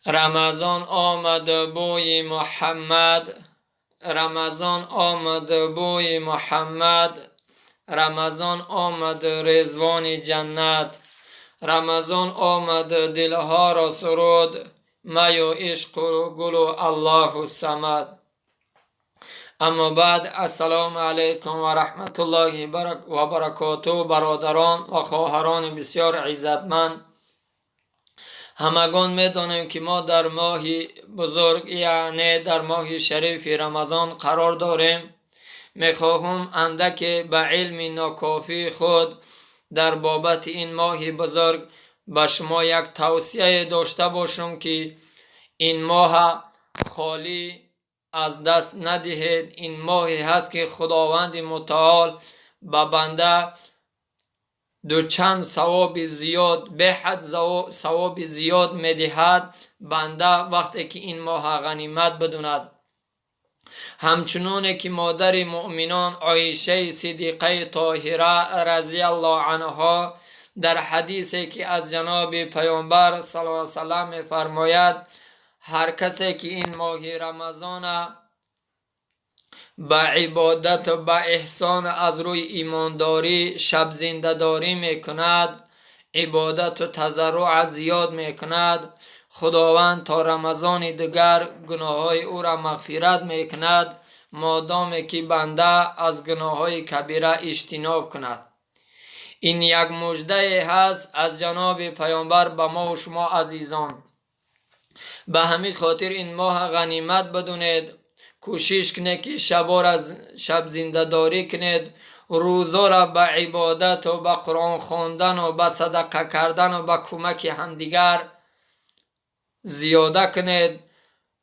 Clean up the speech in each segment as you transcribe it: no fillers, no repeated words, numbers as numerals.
Рамазон омад, бӯи Муҳаммад, Рамазон омад, бӯи Муҳаммад, Рамазон омад, Ризвони ҷаннат, Рамазон омад, дилҳоро суруд, маю ишқу гулу Аллоҳу Самад. Аммо баъд, ассалому алайкум ва раҳматуллоҳи ва баракоту. Бародарон ва хоҳарони бисёр иззатманд, ҳамагон медонем, ки мо дар моҳи бузург, яъне дар моҳи шарифи Рамазон қарор дорем. Мехоҳам андаке ба илми нокофии худ дар бобати ин моҳи бузург ба шумо як тавсияе дошта бошам, ки ин моҳа холӣ аз даст надиҳед. Ин моҳе ҳаст, ки Худованди Мутаол ба банда дучанд савоби зиёд, беҳад савоби зиёд медиҳад, банда вақте ки ин моҳа ғанимат бидунад. Ҳамчуноне ки модари муъминон Оишаи Сиддиқаи Тоҳира разияллоҳу анҳо дар ҳадисе, ки аз ҷаноби Паёнбар саллаллоҳу салам мефармояд: ҳар касе ки ин моҳи Рамазона ба ибодату ба эҳсон, аз рӯи имондорӣ шабзиндадорӣ мекунад, ибодату тазарруъа зиёд мекунад, Худованд то Рамазони дигар гуноҳҳои ӯро мағфират мекунад, модоме ки банда аз гуноҳҳои кабира иҷтиноб кунад. Ин як муждае ҳаст аз ҷаноби Паёнбар ба мову шумо, азизон. Ба ҳамин хотир ин моҳа ғанимат бидунед, кӯшиш кунед, ки шабора шабзиндадорӣ кунед, рӯзора ба ибодату ба Қуръон хондану ба садақа кардану ба кӯмаки ҳамдигар зиёда кунед,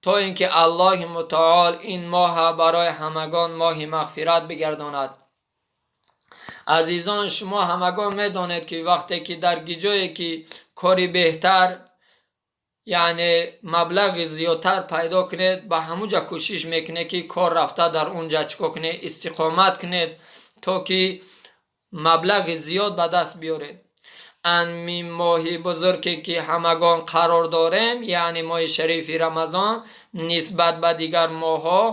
то ин ки Аллоҳи Мутаол ин моҳа барои ҳамагон моҳи мағфират бигардонад. Азизон, шумо ҳамагон медонед, ки вақте ки дар ҷое ки кори беҳтар, яъне маблағи зиёдтар пайдо кунед, ба ҳамуҷа кӯшиш мекунед, ки кор рафта дар он ҷа чикор кунед, истиқомат кунед, то ки маблағи зиёд ба даст биёред. Ами моҳи бузурге, ки ҳамагон қарор дорем, яъне моҳи шарифи Рамазон, нисбат ба дигар моҳҳо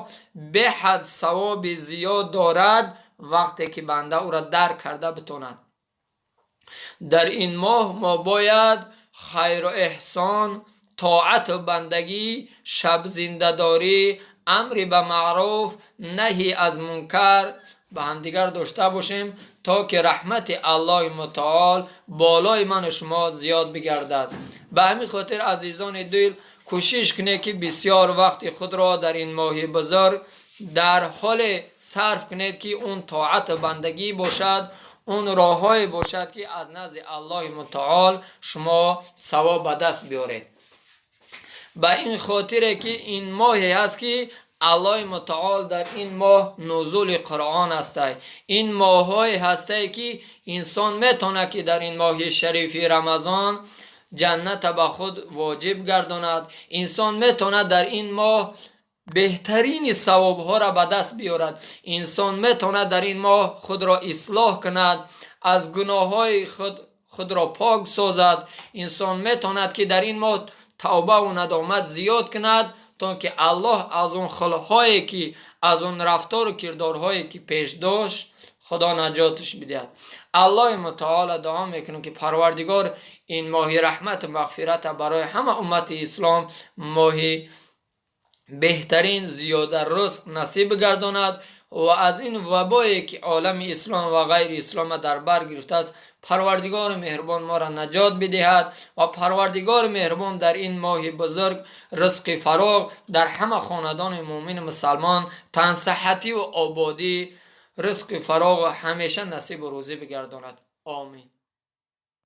беҳад савоби зиёд дорад, вақте ки банда ӯро дарк карда битонад. Дар ин моҳ мо бояд хайру эҳсон, тоату бандагӣ, шабзиндадорӣ, амри ба маъруф, наҳӣ аз мункар ба ҳамдигар дошта бошем, то ки раҳмати Аллоҳи Мутаол болои ману шумо зиёд бигардад. Ба ҳамин хотир, азизони дил, кӯшиш кунед, ки бисёр вақти худро дар ин моҳи бузург дар ҳоле сарф кунед, ки он тоату бандагӣ бошад, он роҳҳое бошад, ки аз назди Аллоҳи Мутаол шумо савоб ба даст биёред. Ба ин хотире ки ин моҳе ҳаст, ки Аллоҳи Мутаол дар ин моҳ нузули Қуръон ҳастай. Ин моҳҳое ҳастае, ки инсон метавонад, ки дар ин моҳи шарифи Рамазон ҷанната ба худ воҷиб гардонад. Инсон метавонад дар ин моҳ беҳтарини савобҳоро ба даст биёрад. Инсон метавонад дар ин моҳ худро ислоҳ кунад, аз гуноҳҳои худ худро пок созад. Инсон метавонад, ки дар ин моҳ тавбаву надомат зиёд кунад, то ки Аллоҳ аз он хулқҳое, ки аз он рафтору кирдорҳое, ки пеш дошт, Худо наҷоташ бидиҳад. Аллоҳи Мутаола дуо мекунем, ки Парвардигор ин моҳи раҳмату мағфирата барои ҳама уммати ислом моҳи беҳтарин, зиёда ризқ насиб бигардонад ва аз ин вабое, ки олами ислом ва ғайри ислома дар бар гирифтааст, Парвардигори меҳрубон моро наҷот бидиҳад ва Парвардигори меҳрубон дар ин моҳи бузург ризқи фароғ дар ҳама хонадони муъмину мусалмон, тансиҳативу ободӣ, ризқи фароғ ҳамеша насибу рӯзӣ бигардонад. Омин.